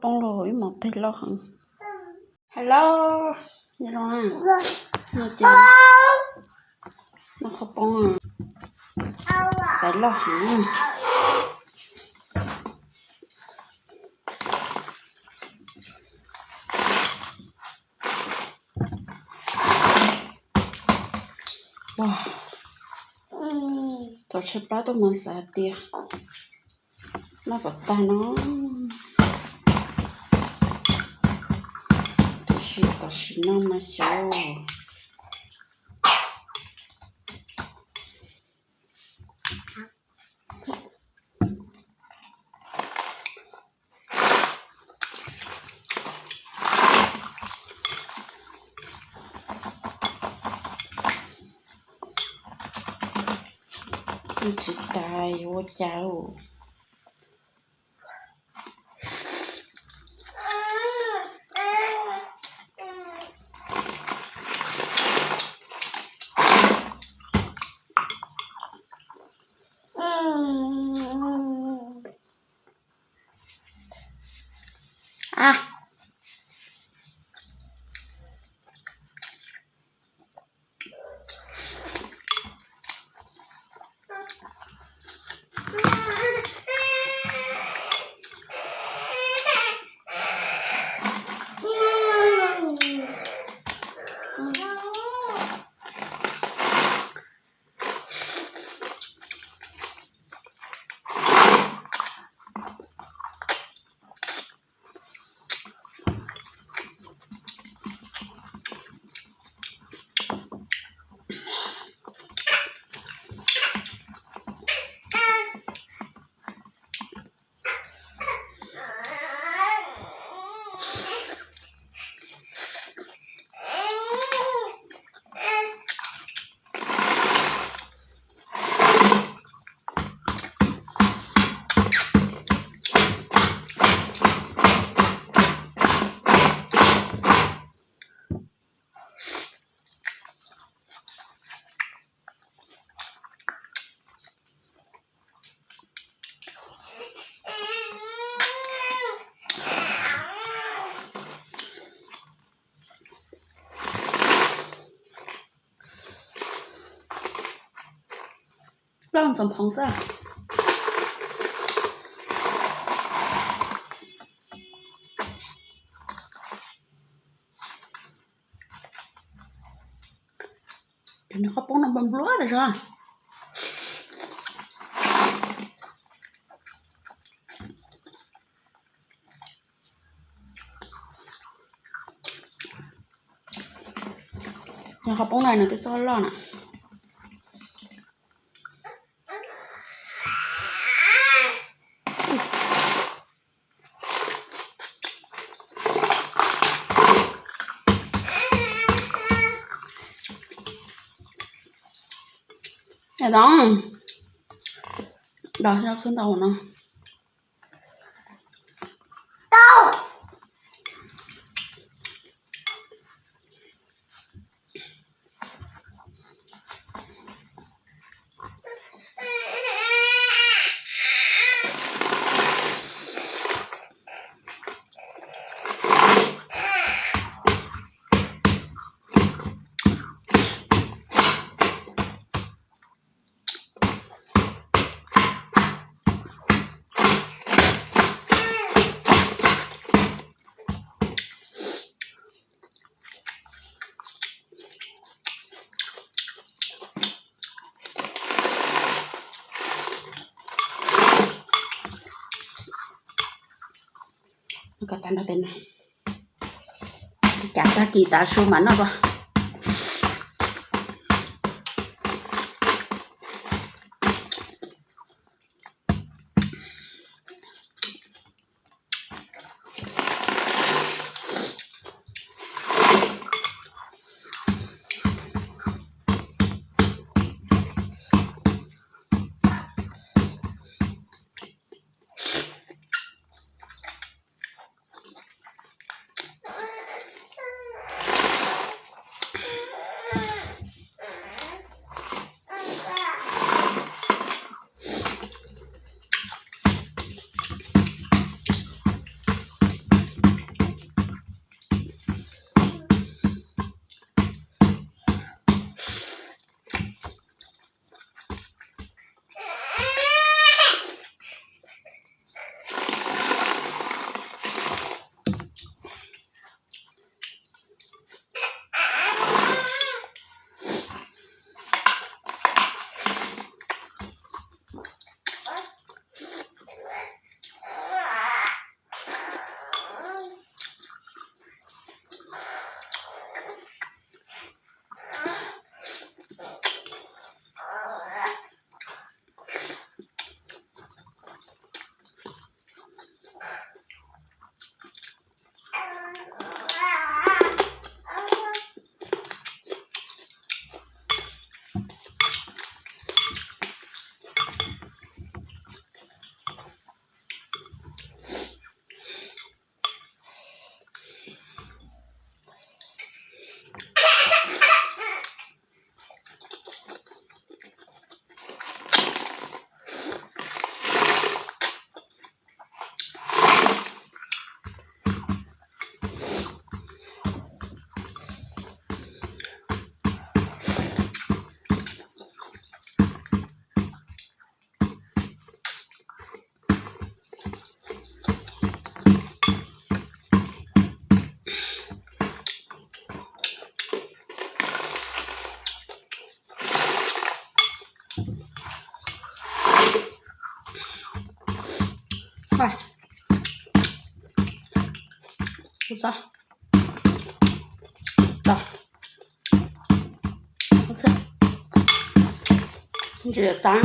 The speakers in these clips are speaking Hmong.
poob los ib mos teg loj heev. Hello, zoo na. No ces noj qhaub poob, tais loj heev. Thaum tshaib plab tuaj mas xav tias noj kom tag no. Tiam sis tam sim no mas xyov. Tsis tas yuav ua cas. Plaub ntxoov phoov xwb. Nws qhaub poob no nplua nplua tas zog. Nws qhaub poob no nws twb txhob loj na. Dos zaub xwb ntau no. Kav tag kis tav su mam noj. Tso, tso, ntsis tas.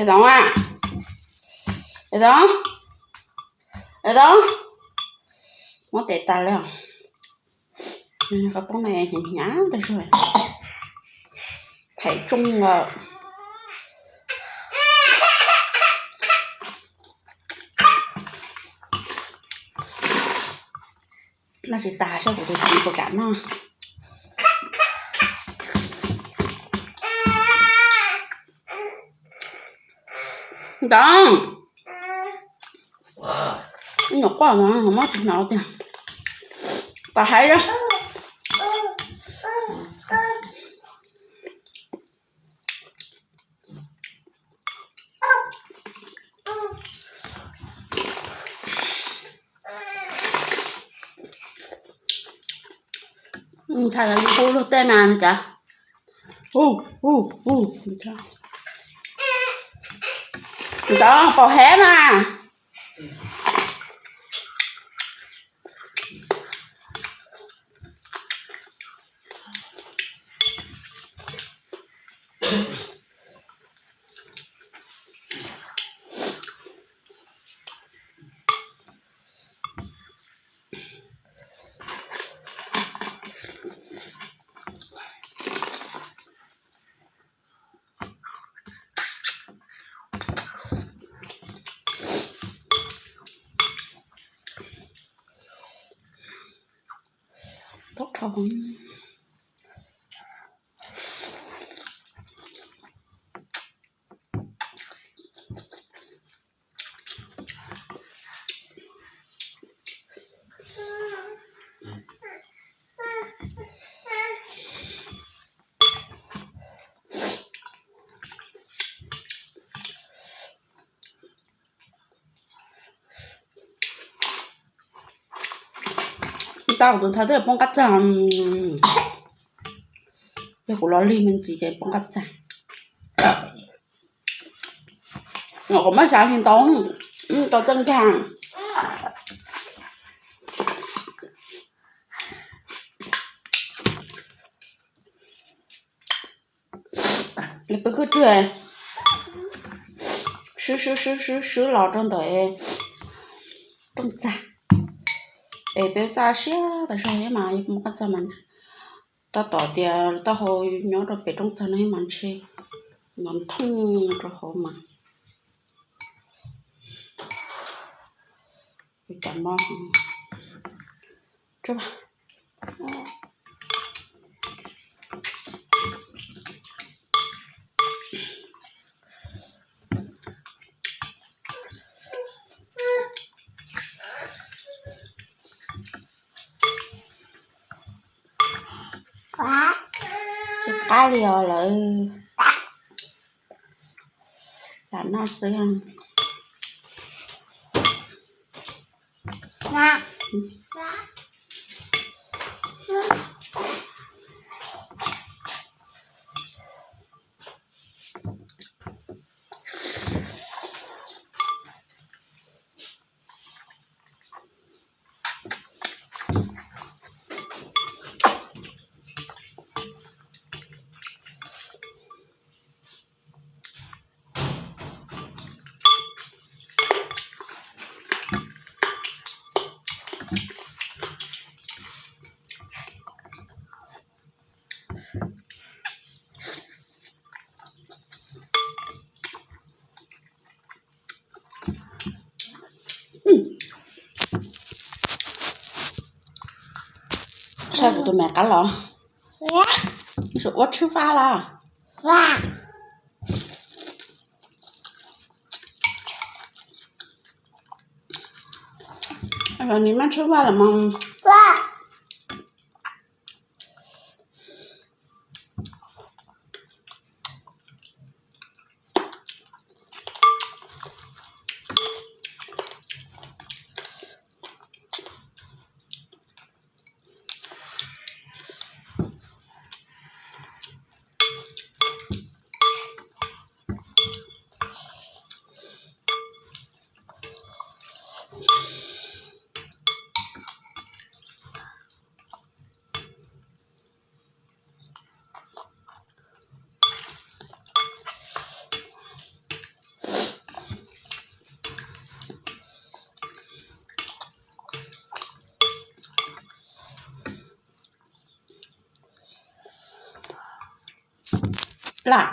Daim Toom a, Daim Toom, Daim Toom, muab tes tas li os. Qhov poob no hnyav hnyav tas zog, phem tsooj lawm. Noj tsis tas saib kuv tus txiv puas kam noj. Ntoo, nyuam quaj no mob tsis hnov tiag. Pom hais os. Ntshai los hu luag tej mas cas. Hu, hu, hu. Ntoo, pom hais mas. Tau rau. Tau tus ntxhais twb poob qab txag, yog kuv los lig me ntsis ces poob qab txag. Kuv muab xyav hli ntau, tau txawj nkag. Pw khwb twg, swb swb swb swb swb los rau ntawm rooj txag. Es peb txaj siab tas zog thiab mas yog poob qab txag mas tab tom tias taub hau nyob rau pem rooj txag no thiab mas ntshe no thooj rau hauv mas. Cas mob. Tsis qab li os lawm. Lam noj xwb. Saib kuv tus me qab los, ua tshwj faj los. Nws maj tshwj faj los mas. Plam,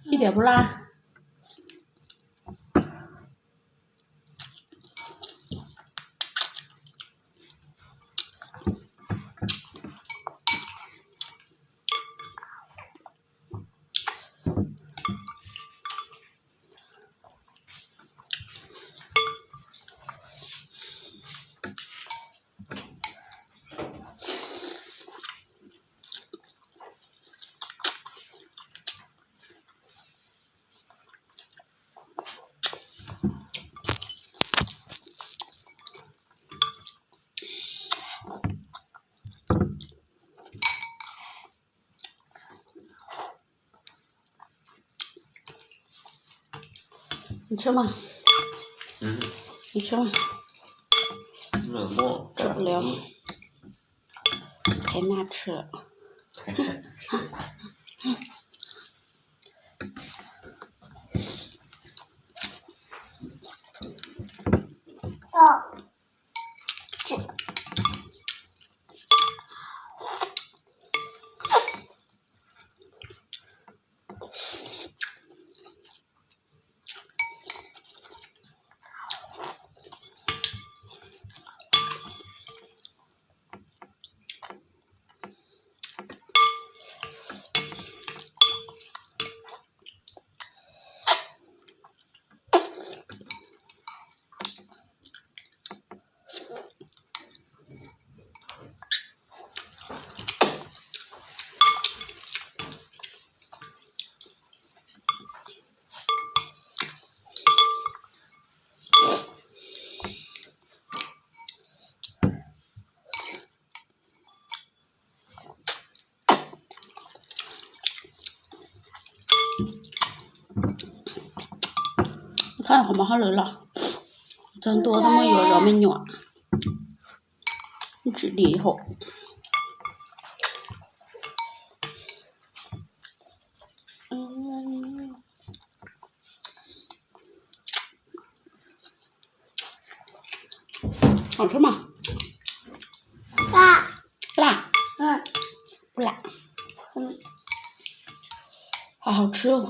ib tias pub laj. Ntshe mas, ntshe mas, tsum liam, qheb maj tshwm. Thov qhov mov hauj lwm los, txog ntua tau muab yuav zov me nyuam, tsis dim hauv. Hauv tsheb mas. Laj. Laj. Hauv tsheb.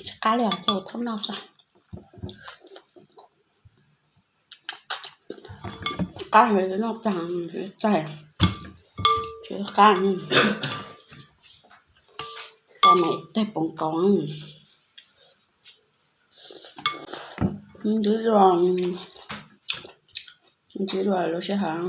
Tsis qab li os, coj ua thoob noj xwb. Qab heev, noj tag tsis qab. Tau me tej poov kaus. Ntsib dua, ntsib dua lub sij hawm.